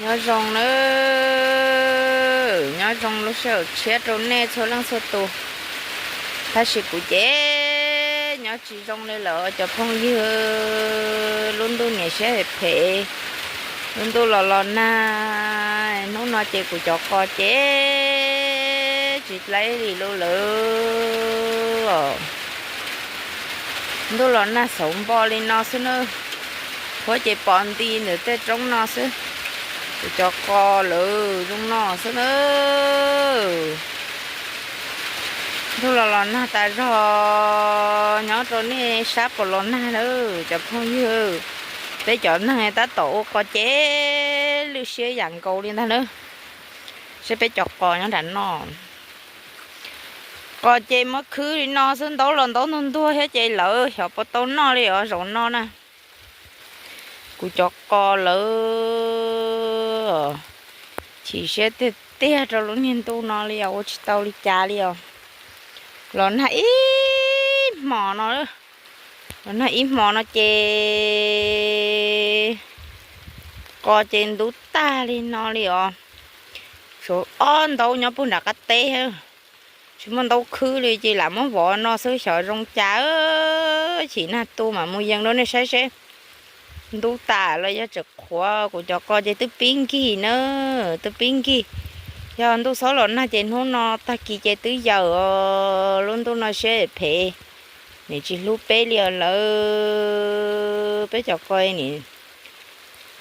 Nyob zoo nawb, nyob zoo lub sij hawm tshiab rau nej txhua leej txhua tus. Tab sis kuv ces nyob tsis zoo li lawm cov phooj ywg. Lub ntuj niam siab phem phem, lub ntuj los los nag, hnub no ces kuv cov qos ces tsis dlaib li lub lawm. Ntuj los nag xauv npo li no xwb na, huab ces pom nti ntawm tej roob no xwb. Kuv cov qos lawm zoo no xwb na. Ntuj los los nag tas zog, nyob rau nej sab puas los nag na cov phooj ywg. Peb cov neeg tab tom ua qos ces lwj siab yam nkaus li ntag na. Saib peb cov qos nyob nram no. Qos ces muab khwb li no xwb, ntaub los ntaub ntuag ntuag thiab ces lawv xyov puas tau noj li os zaum no na. Kuv cov qos lawm chim siab tiag tiag rau lub niag ntuj no li os, ua tsis tau li cas li os. Los nag ib hmos no, los nag ib hmos no ces qos ces ntub tag li no li os. Tshuav ob ntaub nyob puag nram qab teb, tsis muaj ntaub khwb li ces lam muab vov no xwb xyov zoo cas. Chim nag tu mam mus yees rau nej saib seb ntub tas los yog tseem qhuav. Kuv cov qos ces twb pib nkig na, twb pib nkig. Yog ntuj xob los nag ces hnub no tag kis ces twb yaws os. Lub ntuj no siab phem, nws tsis hlub peb li os lawm. Peb cov qos nws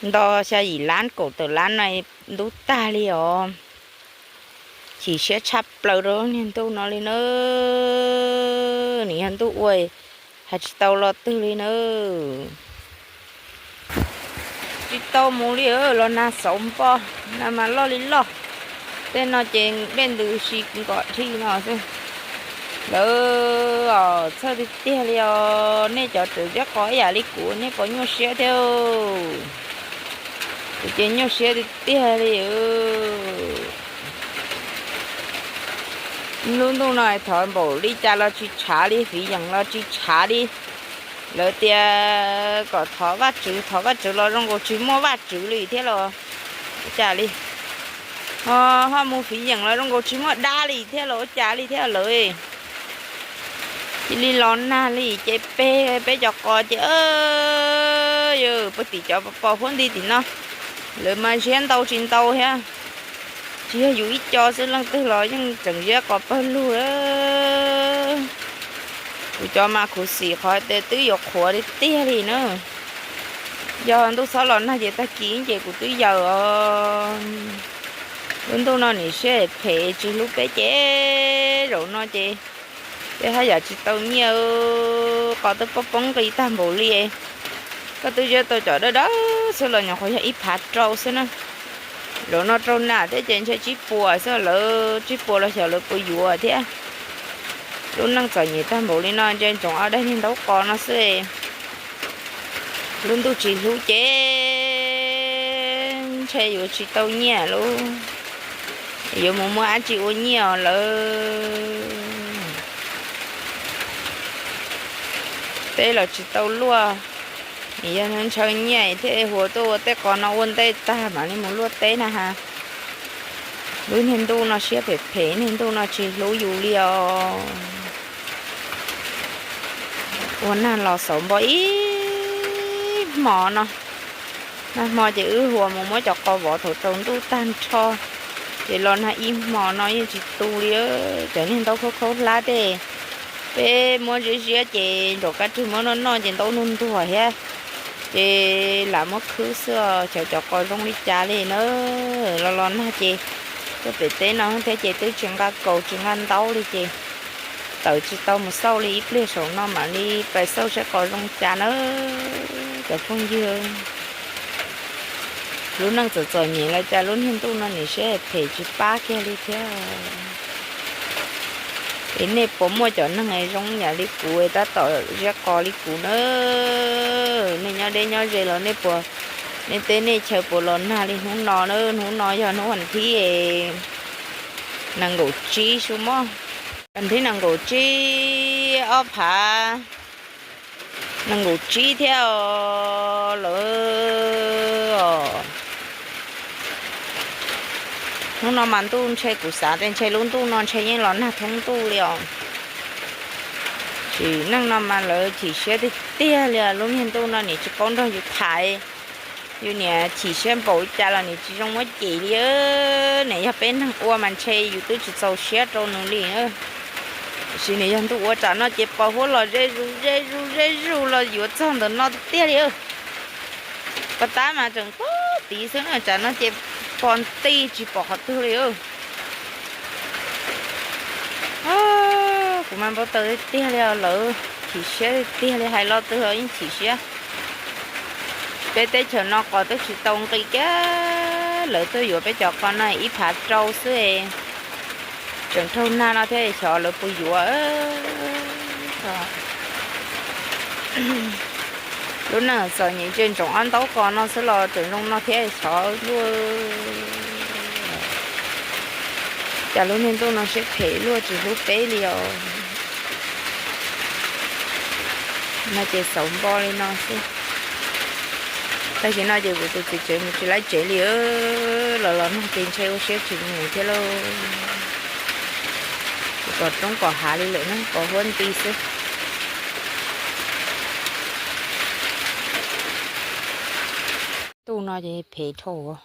nto xya yim lab kaum tawm lab no ntub tag li os. Chim siab tshaj plaws rau niag ntuj no li na. Nws yog ntuj ua hais tsis tau lo twg li na. Tsis tau mus li, los nag xauv npo, nag mas loj li loj. Tej no ces dej ntws si nkom dhij no xwb. Lawv os, txhawj tiag tiag li os. Nej cov tseem ziab qos ib yam li kuv nej puas nyuaj siab thiab? Kuv ces nyuaj siab tiag tiag li. Lub ntuj no thov npaum li cas los tsis tshav li, fiv yeem los tsis tshav li. Lawv tias kom thov Vajtswv, thov Vajtswv los zoo nkaus tsis muaj Vajtswv li thiab los ua cas li. Ho, ho mus fiv yeem los zoo nkaus tsis muaj dab li thiab los ua cas li thiab lawv. Cia li los nag li ces peb, peb cov qos ces, yog puag tim cov pos huab nti tim no, lawv mas ziab ntau tsis ntau thiab. Tsis yog yus ib co xwb, leej twg los yeej tseem ziab qos pawg lug. Kuv cov mas khuv xim qhov tias twb yuav qhuav tiag tiag li na. Yog ntuj xob los nag ces tag kis ces kuv twb yaws os. Lub ntuj no nim siab phem tsis hlub peb ces zaum no ces peb haj yam tsis tau nyiaj. Qos twb poob poob nqi tag npaum li. Koj twb ziab tau cov dawb dawb xwb los nyuam qhuav yog ib phav rau xwb na. Zaum no rau nag thiab ces ntshe tsib puas xwb, lawv tsib puas los xyov lawv puas yuav thiab. Lub neej txom nyem tag npaum li no ntshe ntsoov ob daim niag ntaub qos no xwb. Lub ntuj tsis hlub ces ntshe yuav tsis tau nyiaj lauj. Yuav mus muaj dab tsi ua nyiaj os lawv. Teb los tsis tau luaj, yog ntshaw nyiaj thiaj huas tuaj ua tej qos no ua ntej tag mam li mus luaj teb na ha. Lub niag ntuj no siab phem phem, niag ntuj no tsis hlub yus li os. Ua nag los xauv npo ib hmo no. Nag hmo ces wb huas mus muab cov qos vov thaum tsaus ntuj tag nrho, ces los nag ib hmo no yeej tsis tu li. Cov niag ntaub khaub khaub hlab tej peb muab ziab ziab ces nraum kab rwg muab noj noj ces ntaub ntuag ntuag thiab, ces lam muab khwb xwb os. Xyov cov qos zoo li cas li na. Los los nag ces tuaj pem teb no thiab ces twb tsis nqa kaus tsis nqa ntaub li ces tawm tsis tau mus xauj li. Ib pliag saum no mam li pais xauj saib qos zoo cas na cov phooj ywg. Lub neej txom txom nyem los cas lub niag ntuj no nim siab phem tsis pab kiag li thiab. Es nej puas muaj cov neeg zoo yam li kuv tab tom ziab qos li kuv na? Nej nyob deb nyob ze los nej puas, nej teb nej chaw puas los nag li hnub no na? Hnub no yog hnub vas thib nees nkaum tsib su mog. Vas thib nees nkaum tsib, ob phav nees nkaum tsib thiab os lawv os. Hnub no mas ntuj ntshe kuv xav tias ntshe lub ntuj no ntshe yeej los nag thoob ntuj li os. Sim neej no mas lawv chim siab tiag tiag li os, lub niag ntuj no nim tsis paub nrog yus tham, yus niam chim siab npaum li cas los nim tsis zoo muab cem li. Nim yog peb neeg ua mas ntshe yus twb tsis txaus siab rau nws li. Tiam sis nim yog ntuj ua tsam no ces pos huab los ze zus ze zus ze zus los yuav txog ntawm no tiag tiag li. Pos tab mas tseem pog tid xwb na, tsam no ces pos nti tsis pom qhov twg li. Kuv mas npau taws tiag tiag li os, lawv chim siab tiag tiag li, hais lo twg los yeej chim siab. Peb teb chaws no qos twb tsis tau nqi kiag, lawv tuaj yuav peb cov qos no ib phav rau xwb. Tseem raug nag no thiab xyov lawv puas yuav. Lub neej txom nyem ntse ntsoov ob ntaub qos no xwb los tseem zoo no thiab xyov luaj. Cas lub niag ntuj no siab phem luaj tsis hlub peb li os. No ces xauv npo li no xwb. Tab sis no ces kuv tus txiv tsev mus tsis laib tsev li, los los nag ces ntshe ua siab tsis mus thiab lauj. Kuv kom roob kom hav li lawm na, pos huab nti xwb. Ntuj no ces phem dhau.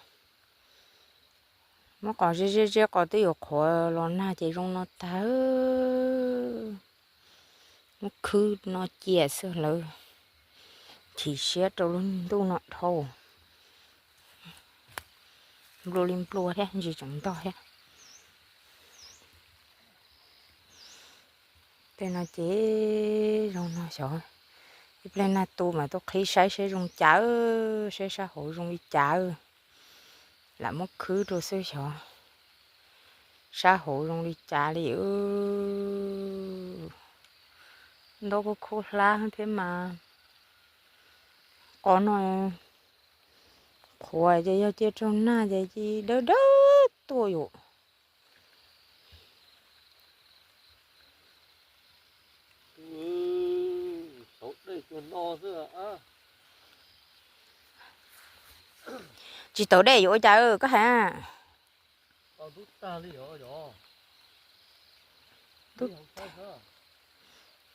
Muab qos ze ze ze qos twb yuav qhuav los nag ces zoo no tag. Muab khwb no cia xwb lawv chim siab rau lub ntuj no dhau. Nplua li nplua thiab ntsis tseem ntog thiab. Tej no ces zoo no xyov, ib pliag nag tu mas tuaj qhib saib seb zoo cas, seb sab hauv zoo li cas. Lam muab khwb rau xwb xyov sab hauv zoo li cas li. Ntaub kuj khuj hlab thiab mas. Qos no qhuav ces yog cia raug nag ces cia dawb dawb tuaj yom. Tsis tau dej yuav ua cas koj hais.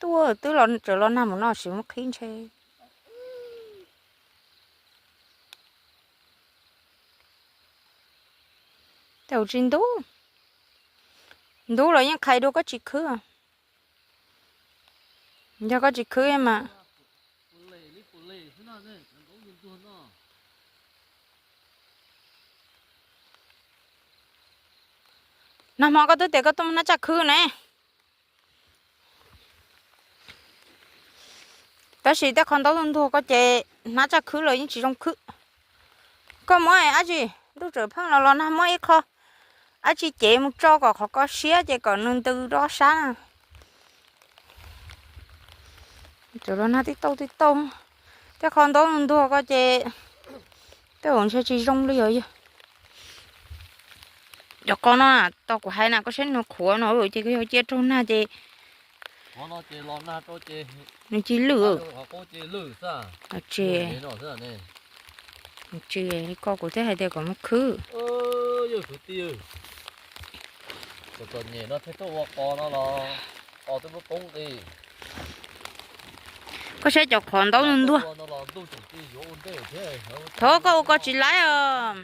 Tuaj twb los tseem los nag mus no tsis muab qhib ntshe. Tej zaum tsis ntub, ntub los yeej qhais dua koj tsis khwb. Yog koj tsis khwb mas. Nag hmo koj twb tias koj tuaj hnab tsaj khwb ne. Tab sis tej qhov ntaub ntuag koj ces hnab tsaj khwb los yeej tsis zoo khwb. Koj muab dab tsi, ntuj tseem pheej los los nag muab ib qho dab tsi cev mus tso kom qhov ko siab ces kom nws ntws rau ob sab na. Tseem los nag tib tauj tib tauj. Tej qhov ntaub ntuag ko ces tej zaum ntshe tsis zoo li os yog. Cov qos no tau kuv hais na koj saib nws qhuav no ces yog cia raug nag ces nws cia lwj. Tsis li ko kuv thiaj hais tias kom muab khwb. Koj saib cov qhov ntaub ntuag. Thov koj ua ko tsis laib os.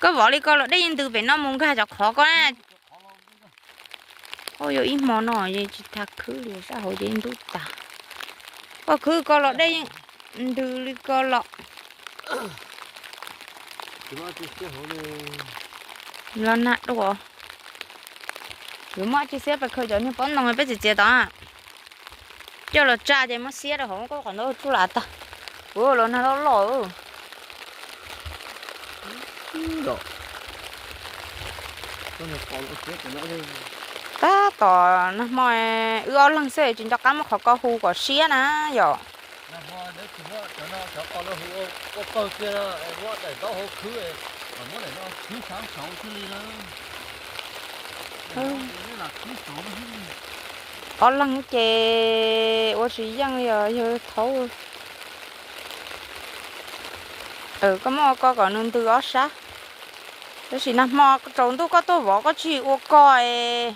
Koj vov li ko los dej yeej ntws pem no mus nkag cov qhov ko na. Ua yog ib hmo no tsis tas khwb li sab hauv ces ntub tas. Koj khwb ko los dej yeej ntws li ko los. Los nag dua. Yuav muab tsis xiab pes khaws cov niag pob ntoo peb txiav txiav tod coj los tsa ces muab xiab rau hauv qhov ntawd tsuj lam tag. Kuv los nag loj loj. Tab tom nag hmo wb ob leeg xwb tsis nco qab muab qhov ko hu kom siab na yom. Ob leeg ces ua tsis yeej li os yawg thaub. Koj muab ua ko kom nws ntws ob sab. Tab sis nag hmo tsaus ntuj koj tuaj vov koj tsis ua koj es,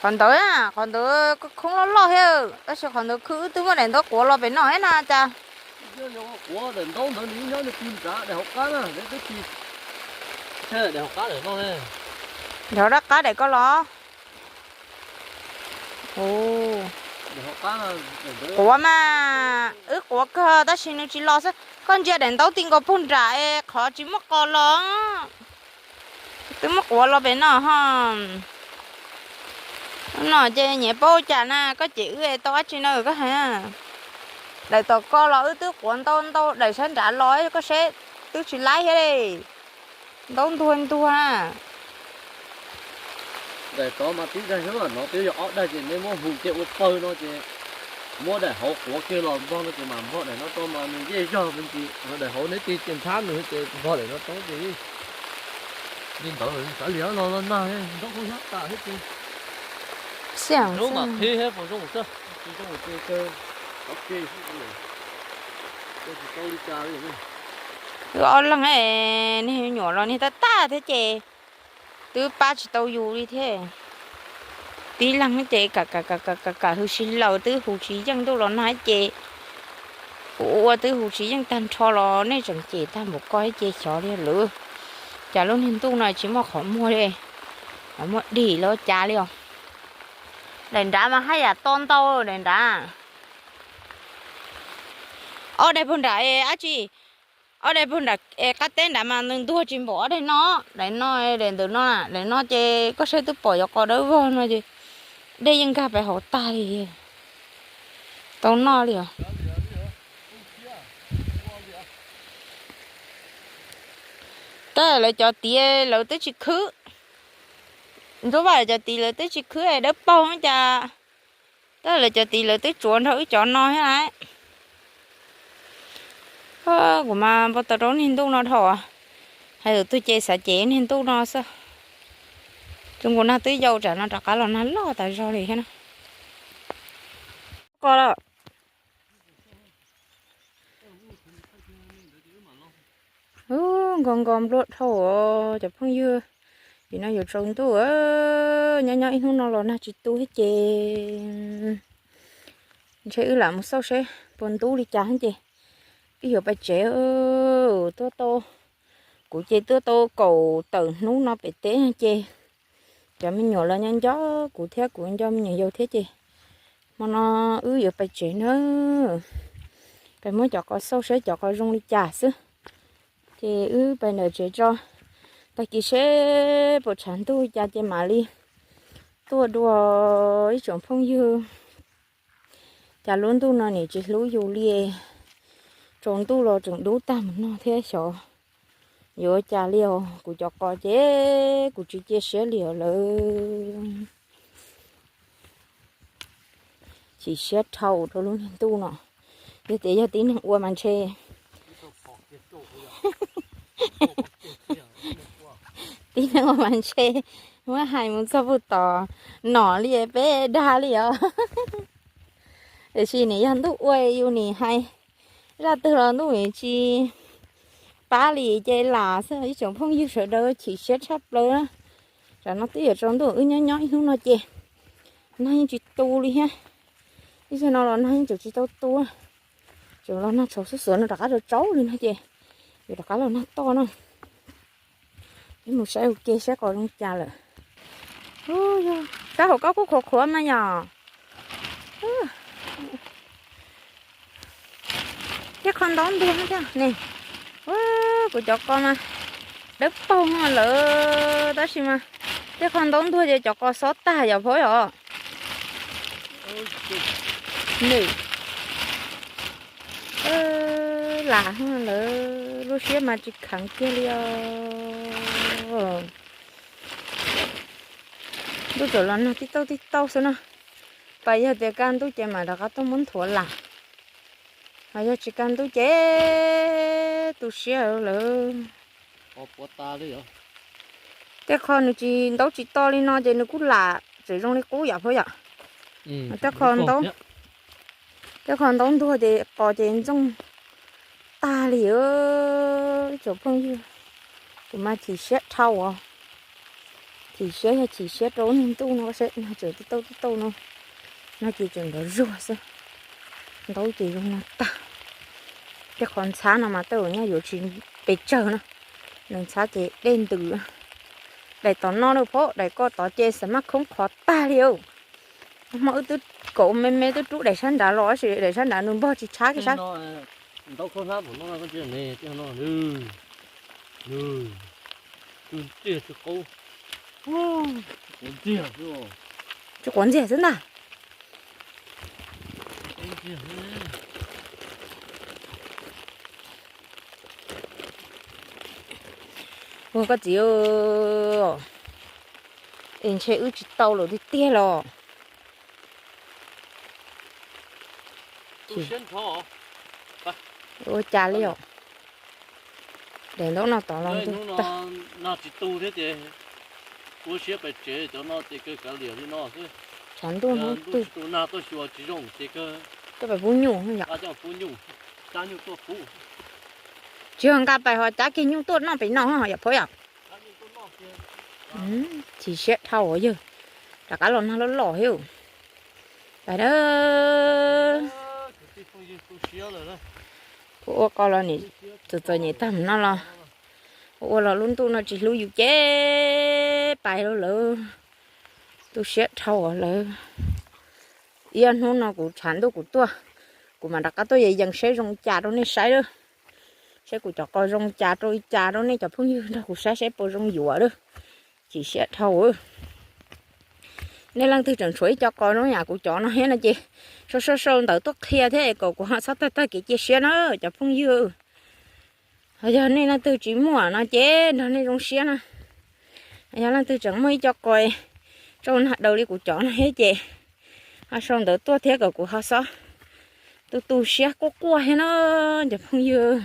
qhov ntawd, qhov ntawd khoob loj loj thiab, tab sis qhov ntawd khwb wb twb muab daim ntaub quav los pem no na cas. Daim ntaub ntawd nws nyob nws pw nrad daim hauv qab na, daim hauv qab daim koj los. Quav mas wb quav kawg tab sis nws tsis los xwb. Koj ntsia daim ntaub ti nkaus puag nram es qhov tsis muaj qos los. Twb muab quav los pem no ho. No ces nyias paub cas na, koj cem wb es tau dab tsi no koj hais. Daim tom koj los wb twb quav ntau ntau, daim sab nrad los koj seb twb tsis laib thiab li. Ntaub ntuag ntuag na. Daim tod mas tib daim xwb, no twb yog ob daim ces neb muab hu kiag ua pawg no ces muab daim hauv quav kiag los npog no ces mam npog daim no rau mas nws yeej zog me ntsis. Daim hauv neb tig ces nthab nws ces npog daim no rau ces li ntawd xav li no los nag ntaub kuj hnab tas thiab ces. Xiam xwb. Wb ob leeg, niag me nyuam los niag tab tag thiab ces twb pab tsis tau yus li thiab. Tib leeg ces kam kam kam kam hws si laws twb hu tsis yeej, ntuj los nag ces ua ua twb hu tsis yeej tag nrho los nej tseem cem tag npaum ko ces xyov li lawm. Cas lub niag ntuj no tsis muaj qhov muag li, muaj dim los cas li os. Daim nrad mas haj yam to ntau daim nrad. Ob daim puag nram dab tsi, ob daim puag nram qab teb nrad mas nws ntuag tsis npaum ob daim no. Daim no, daim ntawm no, daim no ces koj saib twb pom cov qos dawb vog no ces dej yeej nkag pais hauv tag li. Tau noj li os. Tab lawv cov tid lawv twb tsis khwb. Ntsuab Vaj lawv cov tid lawv twb tsis khwb dawb paug cas. Tab lawv cov tid lawv twb tsuav nrog wb cov no thiab lauj. Kuv mas npau taws rau niag ntuj no dhau. Hais lus twg ces xav cem niag ntuj no xwb. Tus nkaus nag twb yau tsam no rov qab los nag loj tas zog li thiab na. Koj los. Nkos nkos nplua dhau os cov phooj ywg. Vim no yuav tsaus ntuj, nyob nyob ib hnub no los nag tsis tu thiab ces ntshe wb lam mus xauj seb puas ntub li cas ces wb yuav pais tsev. Tuaj tau, kuv ces tuaj tau kaum tawm hnub no pem teb ces cov me nyuam los nyob nco kuv thiab kuv nco me nyuam yaus thiab ces hmo no wb yuav pais tsev na. Pais muab cov qos xauj saib cov qos zoo li cas xwb. Ces wb pais ntawm tsev tso, tag kis seb puas tshav ntuj cas ces mam li tuaj dua ib tsoom phooj ywg. Cas lub ntuj no nim tsis hlub yus li, tsaus ntuj los tseem dub tag mus no thiab xyov yuav ua cas li os. Kuv cov qos ces kuv tsis cia siab li os lawm. Chim siab dhau rau lub niag ntuj no. Yog tias yog tib neeg ua mas ntshe, tib neeg ua mas ntshe muab hais mus txog puag tom nom li peb dag li os. Tiam sis nim yog ntuj ua yus nim hais, zaj twg los ntuj nim tsis pab li ces lam xwb ib tsoom phooj ywg sawv daws chim siab tshaj plaws na. Tam no twb yuav tsaus ntuj wb nyob nyob ib hnub no ces nag yeej tsis tu li thiab. Ib zaug no los nag yeej tseem tsis tau tu, tseem los nag tshauv xuab xuav no rov qab tsaus tsaus li no ces yuav rov qab los nag toj na. Ib mus saib ua ke saib qos zoo cas lawm. Sab hauv koj kuj qhuav qhuav mas yom. Tej qho ntaub ntuag thiab ne. Kuv cov qos mas dawb paug lawm tab sis mas tej qho ntaub ntuag ces cov qos xob tag yom Phauj yom. Nws lam lawm, lub siab mas tsis kheev kiag li os. Ntuj txawm los nag tib tauj tib tauj xwb na. Pas yog tias kaj ntug ces mam rov qab tuaj muab nthuav lam. Ho yog tsis kaj ntug ces tu siab lawm. Tej qho nws tsis ntaub tsis to li no ces nws kuj lam tseem zoo li qub yom Phauj yom. Tej qho ntaub ntuag ces qos ces ntxooj tag li ib tsoom phooj ywg. Kuv mas chim siab dhau os. Chim siab yog chim siab rau lub niag ntuj no seb no tseem tib tauj tib tauj no, no ces tseem nrov zuag xwb. Ntaub ces zoo no tag. Tej qhov ntxhab no mas tej zaum nyaj yuav tsis pes tsawg na. Nws ntxhab ces dej ntws. Daim tom no na phauj, daim ko tod ces xam maj khoob qhov tag li. Hmo wb twb kaum me me twb rub daim sab nrad los tab sis daim sab nrad nws npog tsis tshab kiag sab. Tsis quav ntxiag xwb ntag. Ua koj txiv, es ntshe wb tsis tau lawm tiag tiag los. Ua cas li os. Daim ntaub no tod los ntug tag. Tshav ntuj hnub twg. Koj pais pub nyuj yom. Tsis yog nqa pais ho cab kiag nyuj tuaj noj pem no yom phauj yom. Chim siab dhau yawg. Rov qab los nag loj loj thiab. Pais na. Ua ua qo los nim txom txom nyem tag mus no los, ua ua los lub ntuj no tsis hlub yus ces pais lawm. Tu siab dhau lawm. Ib ob hnub no kuv tshav ntuj kuv tuaj, kuv mam rov qab tuaj yees yees seb zoo cas rau nej saib lawm. Seb kuv cov qos zoo cas rau li cas rau nej cov phooj ywg nrog kuv saib seb puas zoo yuav lawm. Chim siab dhau. Nej leej twg tseem tshuav ib co qos zoo yam kuv cov no thiab no ces sau sau sau ntawv tuaj qhia thiab kom kuv ho txhob tag tag kev cia siab na cov phooj ywg. Ho yog nej leej twg tsis muaj no ces nrog nej zoo siab na. Yog leej twg tseem muaj ib co qos tsaus nag daws li kuv cov no thiab ces ho sau ntawv tuaj thiab kom kuv ho xob tu tu siab quaj quaj thiab na cov phooj ywg.